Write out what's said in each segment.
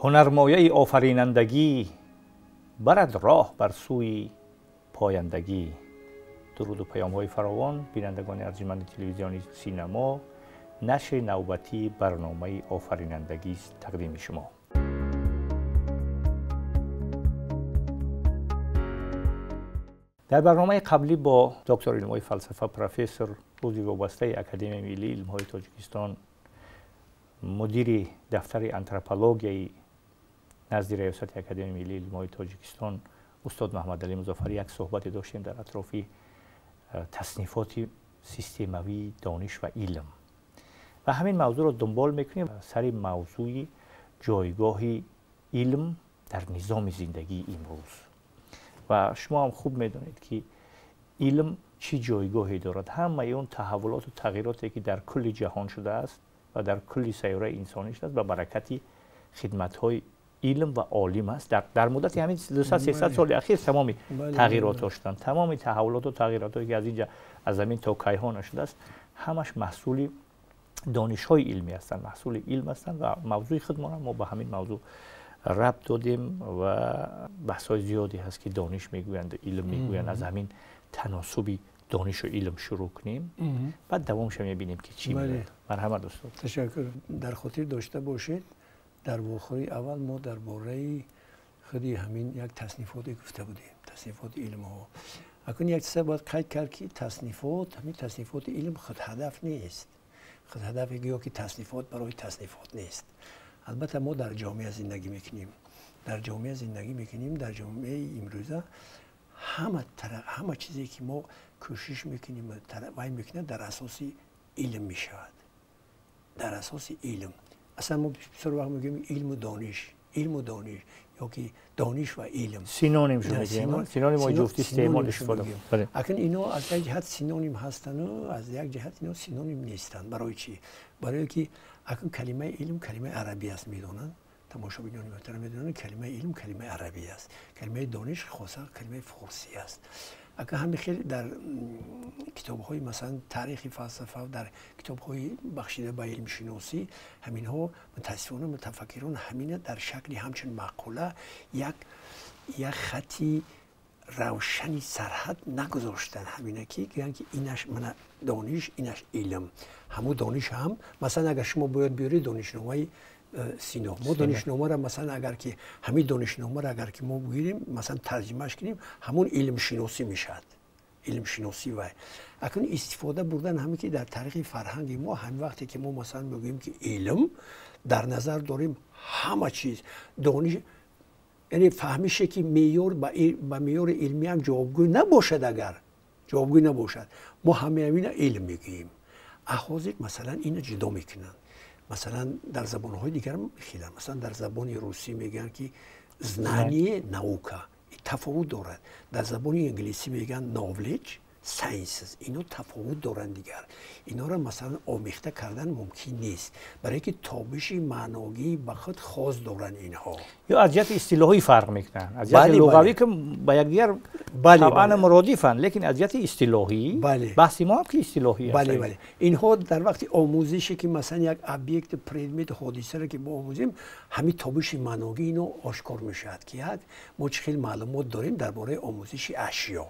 Ҳунармояи офаринандагӣ барад роҳ бар сӯи пояндагӣ. Дуруду паёмҳои фаровон бинандагони арҷманди телевизиони Синамо, нашри навбатии барномаи офаринандагист тақдими шумо. Дар барномаи қаблӣ бо доктор илмҳои фалсафа, профессор, узви вобастаи Академияи миллии илмҳои Тоҷикистон, мудири дафтари антропологияи назди Раёсати Академияи миллии илмҳои Тоҷикистон устод Муҳаммадалӣ Музаффарӣ як суҳбате доштем дар атрофи таснифоти системавии дониш ва илм ва ҳамин мавзӯъро дунбол мекунем сари мавзӯи ҷойгоҳи илм дар низоми зиндагии имрӯз. Ва шумо ҳам хуб медонед, ки илм чӣ ҷойгоҳе дорад. Ҳамаи он таҳаввулоту тағйироте, ки дар кулли ҷаҳон шудааст ва дар кулли сайёраи инсонӣ шудааст, ба баракати хидматҳои илм ва олим аст. Дар муддати ҳамин 200-300 соли ахир тамоми тағйиротҳо шуданд, тамоми таҳаввулоту тағйиротҳое, ки аз инҷа аз замин то кайҳон шудааст, ҳамаш маҳсули донишҳои илмӣ ҳастанд, маҳсули илм ҳастанд. Ва мавзӯи худмонро мо ба ҳамин мавзӯъ рабт додем ва баҳсҳои зиёде ҳаст, ки дониш мегӯянд, илм мегӯянд. Аз ҳамин таносуби донишу илм шурӯъ кунем, баъд давомша мебинем, ки чӣ меояд. Марҳамат, устод. Ташаккур. Дар хотир дошта бошед, дар вохӯрии аввал мо дар бораи худи ҳамин як таснифоте гуфта будем, таснифоти илмҳо. Акун як чиза бояд қайд кард, ки таснифот, ҳамин таснифоти илм худҳадаф нест. Худҳадаф ё ки таснифот барои таснифот нест. Албатта, мо дар ҷомеа зиндагӣ мекунем, дар ҷомеа зиндагӣ мекунем. Дар ҷомеаи имрӯза ҳама чизе, ки мо кӯшиш мекунем, вай мекунад, дар асоси илм мешавад, дар асоси илм. Аслан мо бисёр вақт мегӯем илму дониш, илму дониш ё ки дониш ва илм. Синоним шуд, синонимҳои ҷуфти истеъмол истифода. Акун ино аз як ҷиҳат синоним ҳастану аз як ҷиҳат ино синоним нестанд. Барои чӣ? Барое ки акун калимаи илм калимаи арабӣ аст, медонанд тамошобинони муҳтарам, медонанд, калимаи илм калимаи арабӣ аст, калимаи дониш хоса калимаи форсӣ аст. Акун ҳамин хел дар китобҳои, масалан, таърихи фалсафа, дар китобҳои бахшида ба илмшиносӣ ҳаминҳо, мутаассифона, мутафаккирон ҳамина дар шакли ҳамчун маъқула як хати равшани сарҳад нагузоштанд. Ҳамина ки гӯянд, ки инаш мана дониш, инаш илм. Ҳамун дониш ҳам, масалан, агар шумо бояд биёред донишномаи Сино, мо донишномаро, масалан, агар ки ҳамин донишномаро агар ки мо бигирем, масалан, тарҷимааш кунем, ҳамун илмшиносӣ мешавад, илмшиносӣ. Вай акун истифода бурдан ҳамин ки дар таърихи фарҳанги мо ҳамин вақте ки мо, масалан, мегӯем, ки илм, дар назар дорем ҳама чиз дониш, яъне фаҳмише, ки меъёр ба меъёри илмӣ ҳам ҷавобгӯ набошад, агар ҷавобгӯ набошад, мо ҳамаи ҳамина илм мегӯем. А ҳозир, масалан, ина ҷудо мекунанд. Масалан, дар забонҳои дигар хеланд. Масалан, дар забони русӣ мегӯянд, ки знание, наука тафовут дорад. Дар забони англисӣ мегӯянд knowledge, sciences. Ино тафовут доранд дигар. Инора, масалан, омехта кардан мумкин нест, барое ки тобиши маъногӣ ба худ хос доранд инҳо. Ё аз ҷиҳати истилоҳӣ фарқ мекунанд, аз ҷиҳати луғавӣ ки ба якдигар табъан муродифанд, лекин аз ҷиҳати истилоҳӣ баҳси мо ҳам ки истилоҳӣ аст. Бале, инҳо дар вақти омӯзише, ки масалан як объект, предмет, ҳодисаро ки мо омӯзем, ҳамин тобиши маъногӣ ино ошкор мешавад, ки як мо чӣ хел маълумот дорем дар бораи омӯзиши ашё,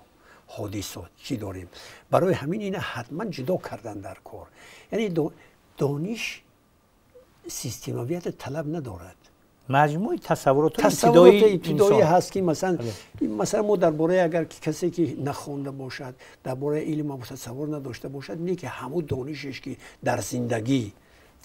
ҳодисот чӣ дорем. Барои ҳамин ина ҳатман ҷудо кардан дар кор. Яъне дониш системавията талаб надорад. Маҷмӯи тасаввуроти ибтидоӣ ҳаст, ки масалан мо дар бораи, агар ки касе ки нахонда бошад, дар бораи илм тасаввур надошта бошад, не ки ҳамун донишеш, ки дар зиндагӣ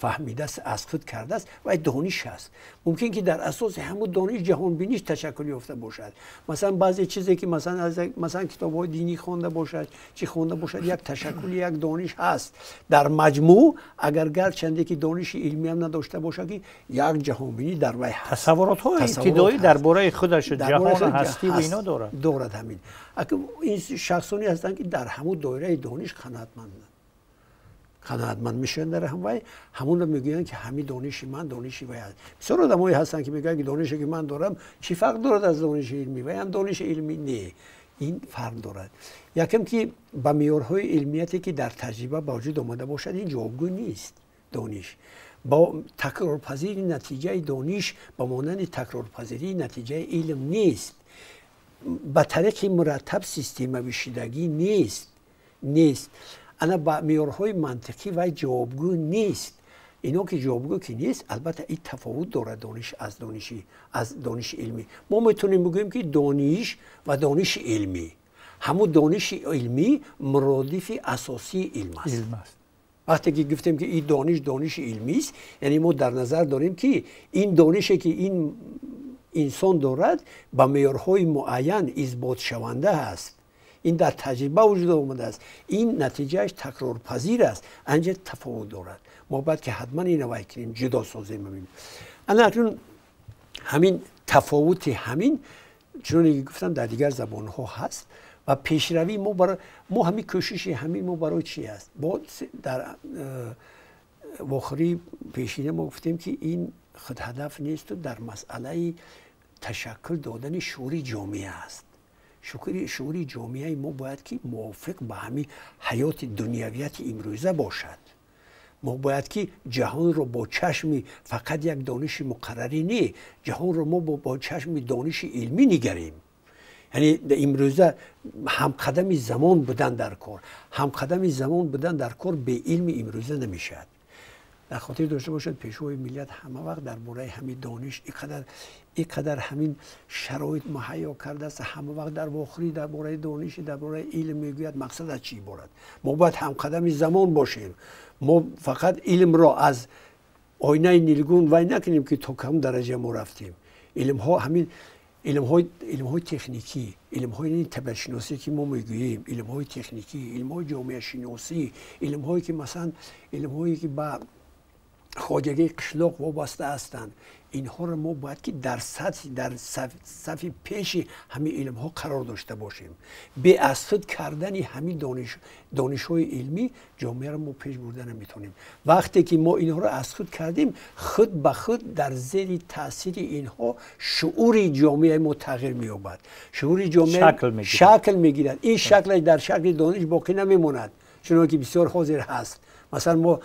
фаҳмидааст, аз худ кардааст, вай дониш аст. Мумкин ки дар асоси ҳамун дониш ҷаҳонбиниш ташаккул ёфта бошад. Масалан, баъзе чизе ки масалан китобҳои динӣ хонда бошад, чӣ хонда бошад, як ташаккули як дониш ҳаст. Дар маҷмӯъ, агар гарчанде ки дониши илмиам надошта бошад, ки як ҷаҳонбинӣ дар вай ҳаст. Тасаввуротҳои ибтидоӣ дар бораи худаш, ҷаҳон, ҳастӣ ва ино дорад. Дорад ҳамин. Ин шахсоне ҳастанд, ки дар ҳамун доираи дониш қаноатманданд, қаноатманд мешаванд дар ҳам вай, ҳамонро мегӯянд, ки ҳамин дониши ман дониши вай аст. Бисёр одамое ҳастанд, ки мегӯянд, ки донише, ки ман дорам, чӣ фарқ дорад аз дониши илмӣ? Вай ҳам дониши илмӣ. Не, ин фарқ дорад. Якм, ки ба меъёрҳои илмияте, ки дар таҷриба ба вуҷуд омада бошад, ин ҷавобгӯ нест дониш. Бо такрорпазири натиҷаи дониш ба монанди такрорпазирии натиҷаи илм нест. Ба тариқи мураттаб системавишидагӣ нест. Ана ба меъёрҳои мантиқӣ вай ҷавобгӯ нест. Ино ки ҷавобгӯ ки нест, албатта ин тафовут дорад дониш аз дониши илмӣ. Мо метавонем бигӯем ки дониш ва дониши илмӣ, ҳамун дониши илмӣ муродифи асосии илм аст. Вақте ки гуфтем ки ин дониш дониши илмист, яъне мо дар назар дорем ки ин донише ки ин инсон дорад ба меъёрҳои муайян исботшаванда аст. Ин дар таҷриба вуҷуд омадааст. Ин натиҷааш такрорпазир аст. Анҷа тафовут дорад. Мо бояд ки ҳатман инро вай кунем, ҷудо созем. Ана акнун ҳамин тафовути ҳамин чуноне ки гуфтам дар дигар забонҳо ҳаст ва пешравии мо мо ҳамин кӯшиши ҳамин мо барои чи аст? Бо дар вохӯрии пешина мо гуфтем ки ин худҳадаф несту дар масъалаи ташаккул додани шуури ҷомеа аст. Шуури ҷомеаи мо бояд ки мувофиқ ба ҳамин ҳаёти дунявияти имрӯза бошад. Мо бояд ки ҷаҳонро бо чашми фақат як дониши муқаррарӣ не, ҷаҳонро мо бо чашми дониши илмӣ нигарем. Яъне имрӯза ҳамқадами замон будан дар кор, ҳамқадами замон будан дар кор бе илми имрӯза намешавад. Дар хотир дошта бошад пешвои миллат ҳама вақт дар бораи ҳамин дониш ин қадар ҳамин шароит муҳайё кардааст, ҳама вақт дар вохӯрӣ дар бораи дониши дар бораи илм мегӯяд. Мақсад аз чӣ иборат? Мо бояд ҳамқадами замон бошем. Мо фақат илмро аз оинаи нилгун вай накунем ки то кадом дараҷа мо рафтем. Илмҳо ҳамин илмҳои техникӣ, илмҳои табиатшиносӣ ки мо мегӯем, илмҳои техникӣ, илмҳои ҷомеашиносӣ, илмҳое ки масалан илмҳое ки ба хоҷагии қишлоқ вобаста ҳастанд, инҳоро мо бояд ки дар сатҳи дар сафи пеши ҳамин илмҳо қарор дошта бошем. Бе аз худ кардани ҳамин донишҳои илмӣ ҷомеаро мо пеш бурда наметавонем. Вақте ки мо инҳоро аз худ кардем, худ ба худ дар зери таъсири инҳо шуури ҷомеаи мо тағйир меёбад. Шуури ҷомеа шакл мегирад. Ин шаклаш дар шакли дониш боқӣ намемонад, чунон ки бисёр ҳозир ҳаст. Масалан мо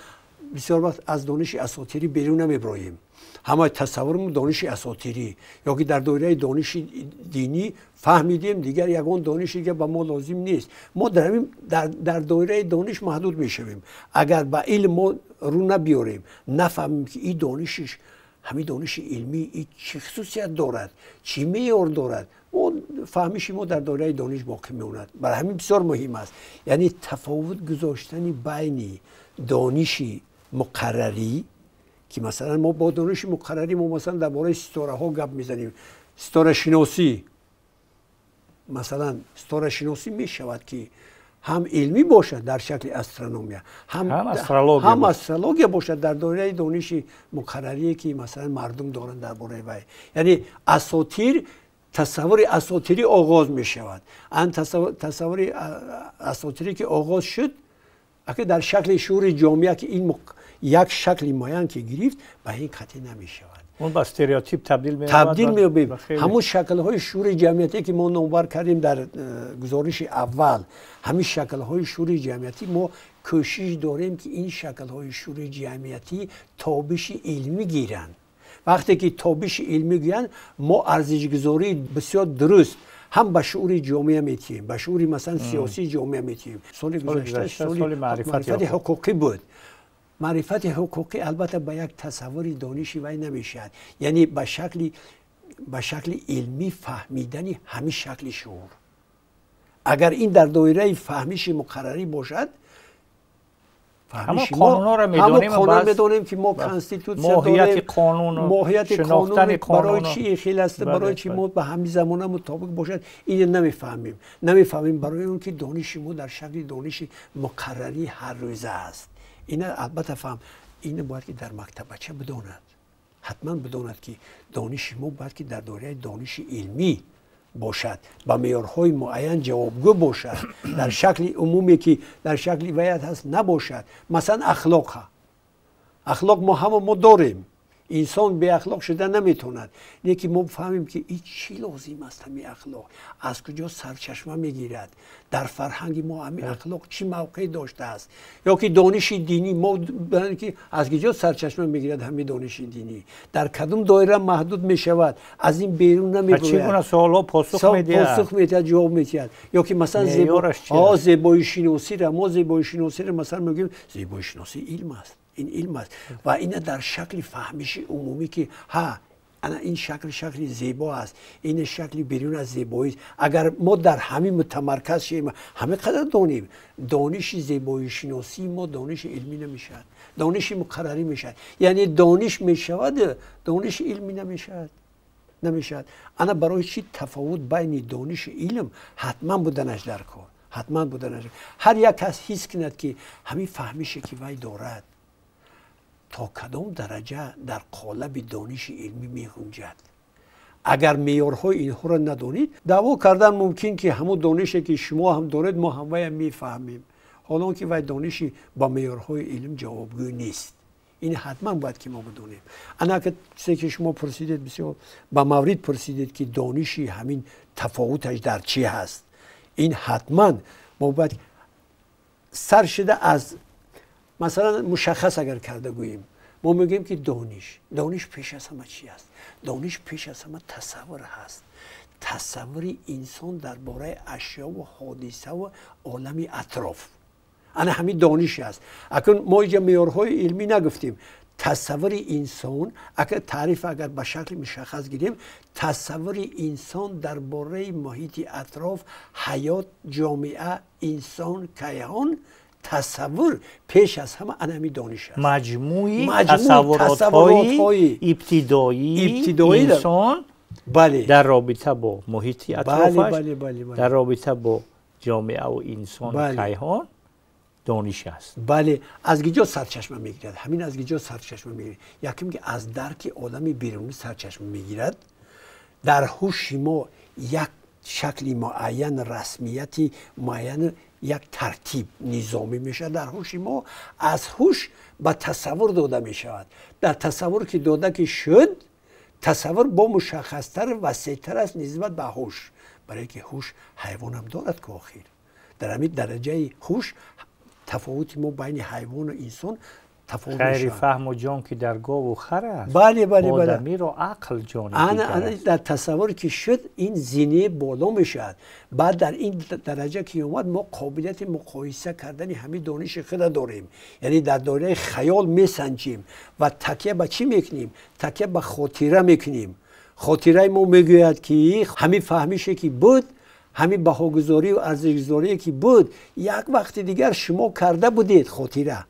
бисёр вақт аз дониши асотирӣ берун намеброем. Ҳамаи тасаввурмон дониши асотирӣ ё ки дар доираи дониши динӣ фаҳмидем, дигар ягон дониши дига ба мо лозим нест. Мо дар доираи дониш маҳдуд мешавем. Агар ба илм мо рӯ набиёрем, нафаҳмем ки ин донишиш ҳамин дониши илмӣ ин чӣ хусусият дорад, чӣ меъёр дорад, фаҳмиши мо дар доираи дониш боқӣ мемонад. Барои ҳамин бисёр муҳим аст, яъне тафовут гузоштани байни дониши муқаррарӣ ки масалан мо бо дониши муқаррарӣ мо масалан дар бораи ситораҳо гап мезанем, ситорашиносӣ, масалан ситорашиносӣ мешавад ки ҳам илмӣ бошад дар шакли астрономия, ҳам астрология бошад дар доираи дониши муқаррарие ки масалан мардум доранд дар бораи вай. Яъне асотир, тасаввури асотирӣ оғоз мешавад. Ан тасаввури асотирӣ ки оғоз шуд, аки дар шакли шуури ҷомеа ки ин як шакли муайян ки гирифт, ба ин қатъӣ намешавад. Он ба стереотип табдил меёбад. Табдил меёбем. Ҳамун шаклҳои шуури ҷамъиятӣ ки мо номбар кардем дар гузориши аввал, ҳамин шаклҳои шуури ҷамъиятӣ мо кӯшиш дорем ки ин шаклҳои шуури ҷамъиятӣ тобиши илмӣ гиранд. Вақте ки тобиши илмӣ гиранд, мо арзишгузории бисёр дуруст ҳам ба шуури ҷомеа метиҳем, ба шуури масалан сиёсии ҷомеа метиҳем. Соли гузашта соли маърифати ҳуқуқӣ буд. Маърифати ҳуқуқӣ албатта ба як тасаввури дониши вай намешавад, яъне ба шакли илмӣ фаҳмидани ҳамин шакли шуур. Агар ин дар доираи фаҳмиши муқаррарӣ бошад, ҳама қонунҳоро медонем, ҳама медонем ки мо конститутсия дорем, моҳияти қонун барои чӣ хел аст, барои чӣ мо ба ҳамин замона мутобиқ бошад, инро намефаҳмем. Намефаҳмем барои он ки дониши мо дар шакли дониши муқаррарӣ ҳаррӯза аст. Ина албатта фаҳм, ина бояд ки дар мактабача бидонад, ҳатман бидонад ки дониши мо бояд ки дар доираи дониши илмӣ бошад, ба меъёрҳои муайян ҷавобгӯ бошад, дар шакли умуме ки дар шакли ваят ҳаст набошад. Масалан ахлоқа, ахлоқ мо ҳама мо дорем, Инсон беахлоқ шуда наметавонад. Не ки мо фаҳмем, ки ин чӣ лозим аст, ҳамин ахлоқ аз куҷо сарчашма мегирад, дар фарҳанги мо ҳамин ахлоқ чӣ мавқеъ доштааст, ё ки дониши динӣ мо ки аз куҷо сарчашма мегирад, ҳамин дониши динӣ дар кадом доира маҳдуд мешавад, аз ин берун намебарояд. Чӣ гуна суолҳо посух медиҳад? Посух медиҳад, ҷавоб медиҳад. Ё ки масалан зебоишиносиро мо зебоишиносиро масалан мегӯем, зебоишиносӣ илм аст, ин илм аст ва ина дар шакли фаҳмиши умумӣ, ки ҳа, ана ин шакл шакли зебо аст, ин шакли берун аз зебоист. Агар мо дар ҳамин мутамарказ шавем, ҳамин қадар донем, дониши зебоишиносии мо дониши илмӣ намешавад, дониши муқаррарӣ мешавад. Яъне дониш мешавад, дониши илмӣ намешавад. Ана барои чӣ тафовут байни дониши илм ҳатман буданаш дар кор, ҳатман буданаш. Ҳар як кас ҳис кунад, ки ҳамин фаҳмише, ки вай дорад, то кадом дараҷа дар қолаби дониши илмӣ мегунҷад. Агар меъёрҳои инҳоро надонед, даъво кардан мумкин, ки ҳамун донише, ки шумо ҳам доред, мо ҳам вая мефаҳмем, ҳолон ки вай дониши ба меъёрҳои илм ҷавобгӯ нест. Ин ҳатман бояд ки мо бидонем. Ана чизе, ки шумо пурсидед, бисёр ба маврид пурсидед, ки дониши ҳамин тафовуташ дар чӣ ҳаст. Ин ҳатман мо бояд сар шуда аз масалан мушаххас агар карда гӯем, мо мегӯем, ки дониш пеш аз ҳама чӣ аст? Дониш пеш аз ҳама тасаввур ҳаст, тасаввури инсон дар бораи ашёву ҳодисаву олами атроф. Ана ҳамин дониш аст. Акун мо инҷа меъёрҳои илмӣ нагуфтем. Тасаввури инсон, агар таъриф, агар ба шакли мушаххас гирем, тасаввури инсон дар бораи муҳити атроф, ҳаёт, ҷомеа, инсон, кайҳон, тасаввур пеш аз ҳама ана ҳамин дониш аст. Маҷмӯи тасаввуротҳои ибтидоии инсон дар робита бо муҳити атрофаш, дар робита бо ҷомеаву инсону кайҳон дониш аст. Бале. Аз куҷо сарчашма мегирад ҳамин? Аз куҷо сарчашма мегирад? Якум, ки аз дарки олами берунӣ сарчашма мегирад. Дар ҳуши мо як шакли муайян, расмияти муайян, як тартиб низомӣ мешавад дар ҳуши мо. Аз ҳуш ба тасаввур дода мешавад. Дар тасаввур ки дода ки шуд, тасаввур бо мушаххастар, васеътар аст нисбат ба ҳуш, барое ки ҳуш ҳайвонам дорад, ки охир дар ҳамин дараҷаи ҳуш тафовути мо байни ҳайвону инсон тафовут. Хайри фаҳму ҷон ки дар гову хар аст, бале, бале. Одамиро ақл ҷони. Ана дар тасаввур ки шуд, ин зинаи боло мешавад. Баъд дар ин дараҷа ки омад, мо қобилияти муқоиса кардани ҳамин дониши худа дорем, яъне дар доираи хаёл месанҷем ва такя ба чӣ мекунем? Такя ба хотира мекунем. Хотираи мо мегӯяд, ки ҳамин фаҳмише, ки буд, ҳамин баҳогузорию арзишгузорие, ки буд, як вақти дигар шумо карда будед. Хотира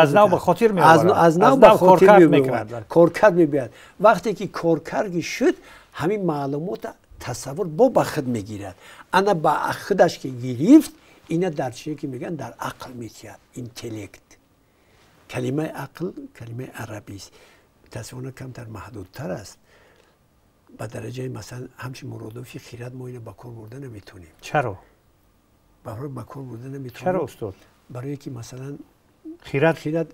аз нав ба хотир меоварад, аз нав ба хотир меоварад, коркард мебиёяд. Вақте ки коркарди шуд, ҳамин маълумота тасаввур бо ба худ мегирад. Ана ба худаш ки гирифт, ина дар чизе, ки мегӯянд, дар ақл метиҳад, интеллект. Калимаи ақл калимаи арабист, мутаассифона камтар маҳдудтар аст ба дараҷаи масалан ҳамчун муродофи хирад мо ина ба кор бурда наметавонем. Чаро? Ба кор бурда наметавонем. Чаро, устод? Барое ки масалан хирад хирад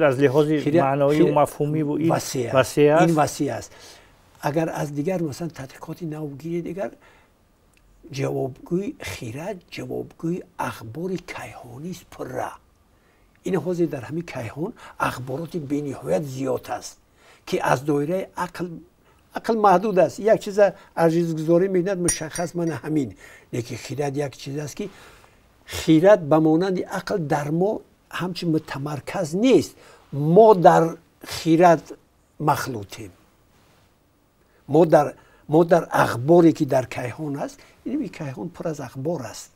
аз лиҳози маъноию мафҳумиву ин васеъ аст. Ин васеъ аст. Агар аз дигар масалан тадқиқоти нав гиред, дигар ҷавобгӯи хирад ҷавобгӯи ахбори кайҳонист пурра. Ин ҳозир дар ҳамин кайҳон ахбороти бениҳоят зиёд аст, ки аз доираи ақл маҳдуд аст. Як чиза арзишгузорӣ мекунад мушаххас, мана ҳамин. Лекин хирад як чиз аст, ки хирад ба монанди ақл дар мо ҳамчун мутамарказ нест. Мо дар хирад махлутем, мо дар ахборе, ки дар кайҳон аст. Ин кайҳон пур аз ахбор аст,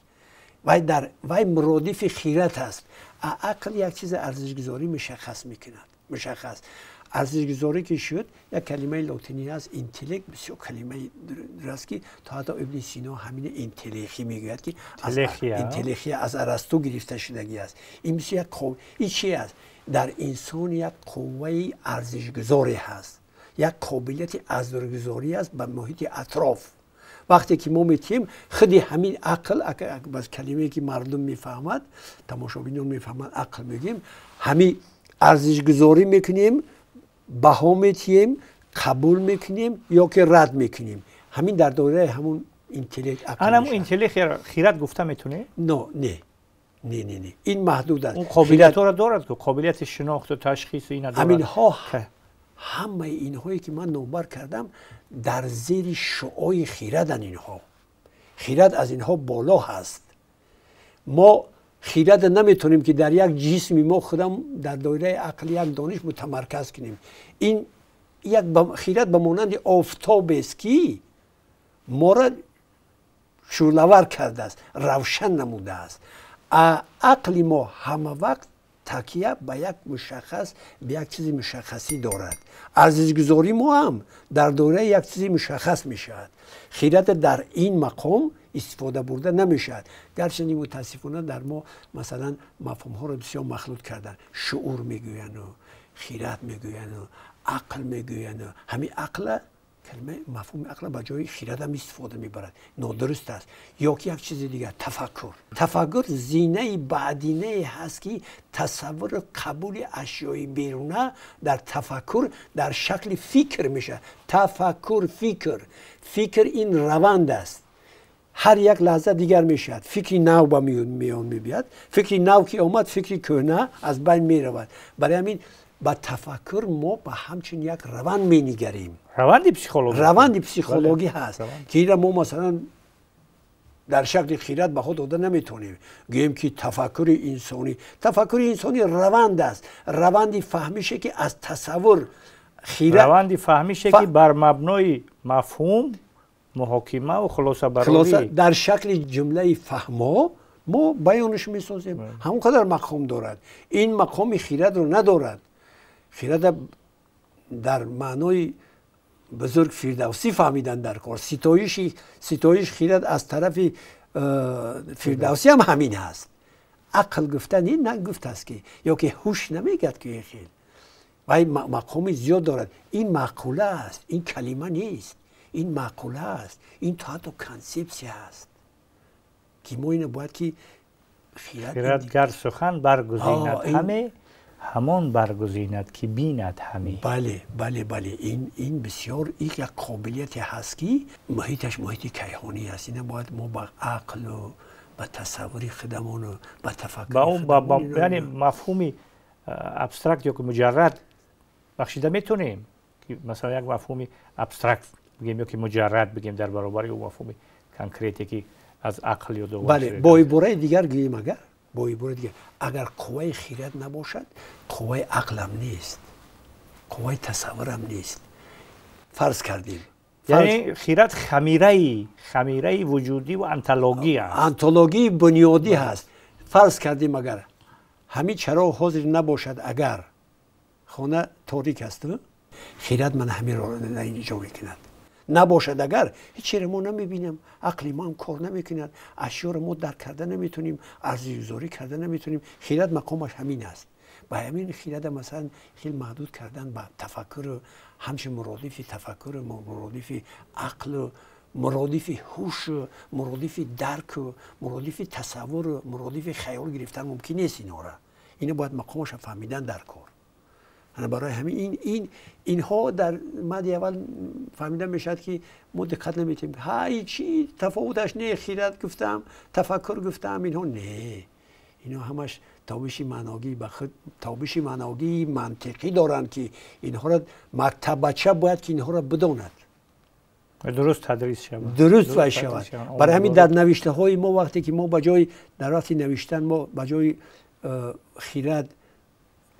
вай дар вай муродифи хират аст. Ақл як чизи арзишгузорӣ мушаххас мекунад. Мушаххас арзишгузорӣ ки шуд, як калимаи лотинӣ аст, интеллект, бисёр калимаи аст, ки то ҳатто Ибни Сино ҳамин энтелехӣ мегӯяд, ки энтелехия аз Арасту гирифта шудагӣ аст. Ин бисёр як, ин чи аст? Дар инсон як қувваи арзишгузоре ҳаст, як қобилияти арзишгузорӣ аст ба муҳити атроф. Вақте ки мо метиҳем худи ҳамин ақл, бас калимае, ки мардум мефаҳмад, тамошобинон мефаҳмад, ақл мегӯем, ҳамин арзишгузорӣ мекунем. Баҳо метиҳем, қабул мекунем ё ки рад мекунем. Ҳамин дар доираи ҳамун интеллект, ақл. Ана интеллект хирад гуфта метунем? Но, не. Не, не, не. Ин маҳдуд аст. Он қобилиятҳоро дорад, ки қобилияти шинохту ташхису ина дорад. Ҳаминҳо, ҳамаи инҳое ки ман номбар кардам, дар зери шуои хираданд инҳо. Хирад аз инҳо боло ҳаст. Мо хирада наметонем ки дар як ҷисми мо худам дар доираи ақли як дониш мутамарказ кунем. Ин як хирад ба монанди офтобест, ки моро шӯълавар кардааст, равшан намудааст. Ақли мо ҳама вақт такя ба як мушаххас, ба як чизи мушаххасӣ дорад. Арзишгузории мо ҳам дар доираи як чизи мушаххас мешавад. Хирада дар ин мақом истифода бурда намешавад. Гарчанде мутаассифона дар мо, масалан, мафҳумҳоро бисёр махлут карданд. Шуур мегӯяну хират мегӯяну ақл мегӯяну ҳамин ақла, калимаи мафҳуми ақла ба ҷои хирадам истифода мебарад, нодуруст аст. Ё ки як чизи дигар, тафаккур. Тафаккур зинаи баъдинае ҳаст, ки тасаввуру қабули ашёи беруна дар тафаккур дар шакли фикр мешавад. Тафаккур, фикр. Фикр ин раванд аст, ҳар як лаҳза дигар мешавад. Фикри нав ба миён мебиёд, фикри нав ки омад, фикри кӯҳна аз байн меравад. Барои ҳамин ба тафаккур мо ба ҳамчун як раванд менигарем. Раванди психологӣ. Раванди психологӣ ҳаст, ки инра мо, масалан, дар шакли хират баҳо дода наметавонем, гӯем ки тафаккури инсонӣ. Тафаккури инсонӣ раванд аст, раванди фаҳмише, ки аз тасаввур раванди фаҳмише, ки бар мабнои мафҳум, муҳокима ва хулосабарорӣ. Дар шакли ҷумлаи фаҳмо мо баёнаш месозем. Ҳамон қадар мақом дорад. Ин мақоми хирадро надорад. Хирада дар маънои бузург Фирдавсӣ фаҳмидан дар кор. Ситоиш хирад аз тарафи Фирдавсӣ ҳам ҳамин ҳаст. Ақл гуфтан ин нагуфтааст, ки ё ки ҳуш намегӯяд, ки хел вай мақоми зиёд дорад. Ин маъқула аст, ин калима нест, ин маъқула аст, ин то ҳатто консепсия аст, ки мо ина бояд ки хирад гар сухан баргузинад ҳаме, ҳамон баргузинад, ки бинад ҳаме. Бале, бале, бале. Ин бисёр як қобилияте ҳаст, ки муҳиташ муҳити кайҳонӣ аст. Ина бояд мо ба ақлу ба тасаввури худамону ба тафаккури. Яъне мафҳуми абстракт ё ки муҷаррад бахшида метонем, ки масалан як мафҳуми абстракт бигем ё ки муҷаррад бигем дар баробари ӯ мафҳуми конкрете, ки аз ақл ёдовар. Бале, бо ибораи дигар гӯем, агар бо ибораи дигар, агар қувваи хират набошад, қувваи ақлам нест, қувваи тасаввурам нест. Фарз кардем. Яъне хират хамираи вуҷудӣ ва онтологӣ аст. Онтологии бунёдӣ ҳаст. Фарз кардем, агар ҳамин чароғ ҳозир набошад, агар хона торик аст, хират ман ҳаминро иҷро мекунад. Набошад агар, ҳечиро мо намебинем, ақли мо ҳам кор намекунад, ашёро мо дарк карда наметонем, арзишгузорӣ карда наметонем. Хират мақомаш ҳамин аст. Ба ҳамин хирада, масалан, хел маҳдуд кардан ба тафаккуру ҳамчун муродифи тафаккуру муродифи ақлу муродифи ҳушу муродифи дарку муродифи тасаввуру муродифи хаёл гирифтан мумкин нест. Инҳора, ина бояд мақомаша фаҳмидан дар кор. Барои ҳамин ин инҳо дар мади аввал фаҳмида мешавад, ки мо диққат наметиҳем. Ҳай, чи тафовуташ не, хират гуфтам, тафаккур гуфтам, инҳо не, инҳо ҳамаш тобиши маъногӣ ба худ, тобиши маъногии мантиқӣ доранд, ки инҳоро мактаббача бояд ки инҳоро бидонад. Дуруст тадрис шавад. Дуруст вай шавад. Барои ҳамин дар навиштаҳои мо, вақте ки мо ба ҷои, дар вақти навиштан мо ба ҷои хират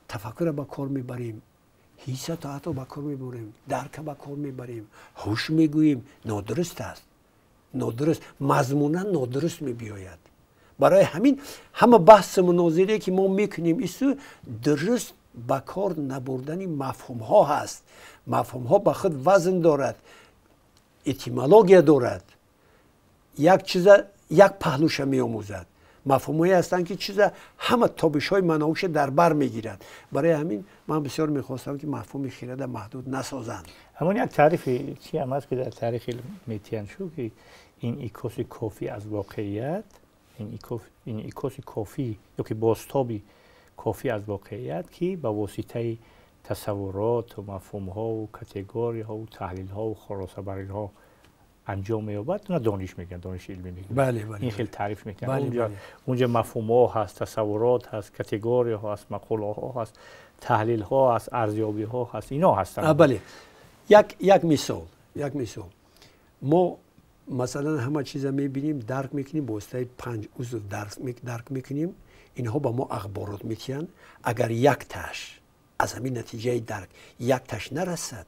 тафаккурро ба кор мебарем, ҳисса то ҳатто ба кор мебарем, дарка ба кор мебарем, ҳуш мегӯем, нодуруст аст, нодуруст, мазмунан нодуруст мебиёяд. Барои ҳамин ҳама баҳсу мунозирае, ки мо мекунем, ису дуруст ба кор набурдани мафҳумҳо ҳаст. Мафҳумҳо ба худ вазн дорад, этимология дорад, як чиза як паҳлуша меомӯзад. Мафҳумҳое ҳастанд, ки чиза ҳама тобишҳои маъновиша дар бар мегирад. Барои ҳамин ман бисёр мехостам, ки мафҳуми хирада маҳдуд насозанд. Ҳамон як таърифи чи ҳам аст, ки дар таърихи метиҳанд шу, ки инъикоси кофӣ аз воқеият, инъикоси кофӣ ё ки бозтоби кофӣ аз воқеият, ки ба воситаи тасаввурот ва мафҳумҳо ва категорияҳо ва таҳлилҳо ва хулосабариҳо анҷом меёбад, на дониш мегӯянд, дониши илмӣ мегӯянд. Бале, бале. Ин хел таъриф мекунанд. Унҷа мафҳумҳо ҳаст, тасаввурот ҳаст, категорияҳо ҳаст, мақолаҳо ҳаст, таҳлилҳо ҳаст, арзёбиҳо ҳаст, ино ҳастанд. Бале. Як мисол, як мисол. Мо масалан ҳама чиза мебинем, дарк мекунем, бо воситаи панҷ узв дарк мекунем, инҳо ба мо ахборот медиҳанд. Агар якташ аз ҳамин натиҷаи дарк якташ нарасад,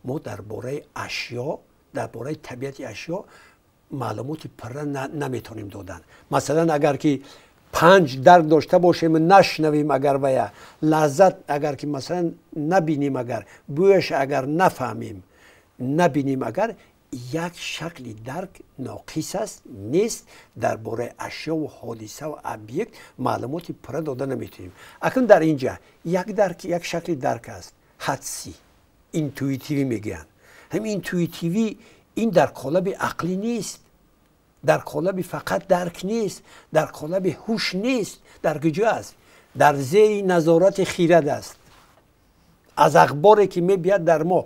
мо дар бораи ашё, дар бораи табиати ашё маълумоти пурра наметавонем додан. Масалан, агар ки панҷ дарк дошта бошем, нашнавем, агар вая лаззат, агар ки масалан набинем, агар бӯяш агар нафаҳмем, набинем, агар як шакли дарк ноқис аст, нест, дар бораи ашёву ҳодисаву объект маълумоти пурра дода наметавонем. Акнун дар ин ҷа як дарк, як шакли дарк аст, ҳадсӣ, интуитивӣ мегӯянд. Ҳамин интуитивӣ ин дар қолаби ақлӣ нест, дар қолаби фақат дарк нест, дар қолаби ҳуш нест. Дар куҷо аст? Дар зери назорати хирад аст. Аз ахборе ки мебияд дар мо,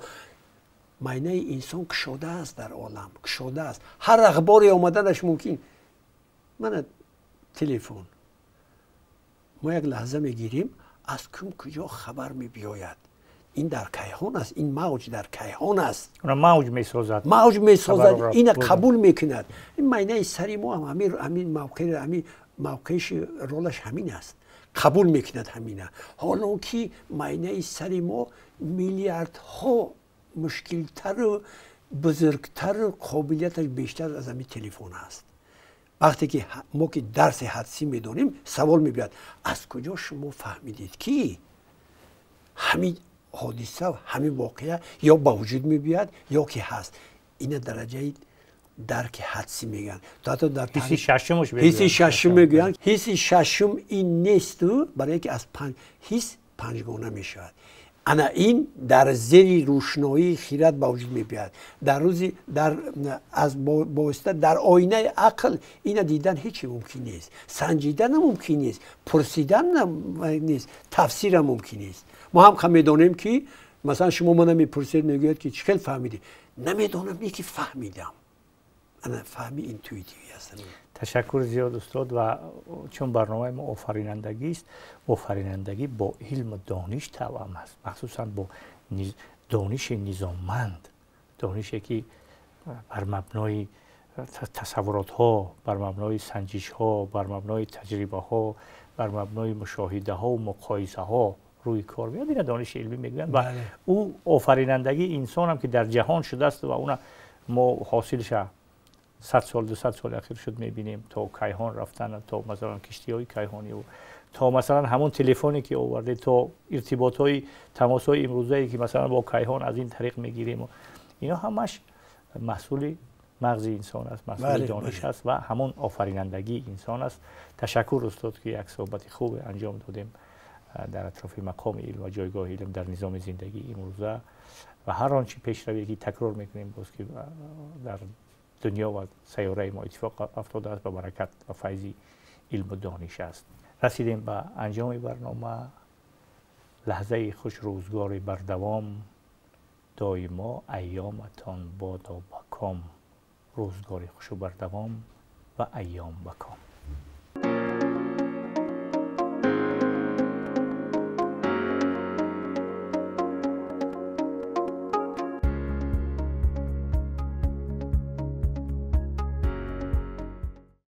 майнаи инсон кушода аст, дар олам кушода аст, ҳар ахборе омаданаш мумкин. Мана телефон, мо як лаҳза мегирем, аз кум куҷо хабар мебиёяд. Ин дар кайҳон аст, ин мавҷ дар кайҳон аст. Мавҷ месозад, мавҷ месозад, ина қабул мекунад. Ин майнаи сари мо ҳам ҳамин мавқеъ, ҳамин мавқеиш, ролаш ҳамин аст, қабул мекунад ҳамина. Ҳоло ки майнаи сари мо миллиардҳо мушкилтару бузургтару қобилияташ бештар аз ҳамин телефон аст. Вақте ки мо ки дарси ҳадсӣ медонем, савол мебиёяд: аз куҷо шумо фаҳмидед ки ҳамин ҳодиса, ҳамин воқеа ё ба вуҷуд мебиёяд, ё ки ҳаст? Ина дараҷаи дарки ҳадсӣ мегӯянд. То ҳатто дар ҳисси шашумаш ҳисси шашум мегӯянд. Ҳисси шашум ин несту, барое ки аз панҷ ҳис панҷгона мешавад. Ана ин дар зери рӯшноии хирад ба вуҷуд мебиёяд. Дар рӯзи дар аз бо восита дар оинаи ақл ина дидан ҳеҷ мумкин нест, санҷидан мумкин нест, пурсидан нест, тафсирам мумкин нест. Мо ҳам ка медонем ки масалан шумо мана мепурсед, мегӯяд ки чӣ хел фаҳмидӣ? Намедонам, не ки фаҳмидам. Ана фаҳми интуитивӣ аст. Ташаккур зиёд, устод. Ва чун барномаи мо офаринандагист, офаринандагӣ бо илму дониш тавъам аст, махсусан бо дониши низомманд, донише ки бар мабнои тасаввуротҳо, бар мабнои санҷишҳо, бар мабнои таҷрибаҳо, бар мабнои мушоҳидаҳо ва муқоисаҳо рӯи кор меояд. Ина дониши илмӣ мегӯянд. Ва ӯ офаринандагии инсонам ки дар ҷаҳон шудааст ва уна мо ҳосилша 100 сол, 200 соли ахир шуд мебинем, то кайҳон рафтан, то масалан киштиҳои кайҳонӣ, то масалан ҳамон телефоне ки оварде, то иртиботҳои тамосҳои имрӯзае ки масалан бо кайҳон аз ин тариқ мегирем, ино ҳамаш маҳсули мағзи инсон аст, маҳсули дониш аст ва ҳамон офаринандагии инсон аст. Ташаккур, устод, ки як суҳбати хубе анҷом додем дар атрофи мақоми илм ва ҷойгоҳи илм дар низоми зиндагии имрӯза ва ҳар он чи пешравие ки такрор мекунем боз ки дар дунё ва сайёраи мо иттифоқ афтодааст, ба баракат ва файзи илму дониш аст. Расидем ба анҷоми барнома. Лаҳзаи хуш, рӯзгори бардавом, доимо айёматон бодо ба ком. Рӯзгори хушу бардавом ва айём ба ком.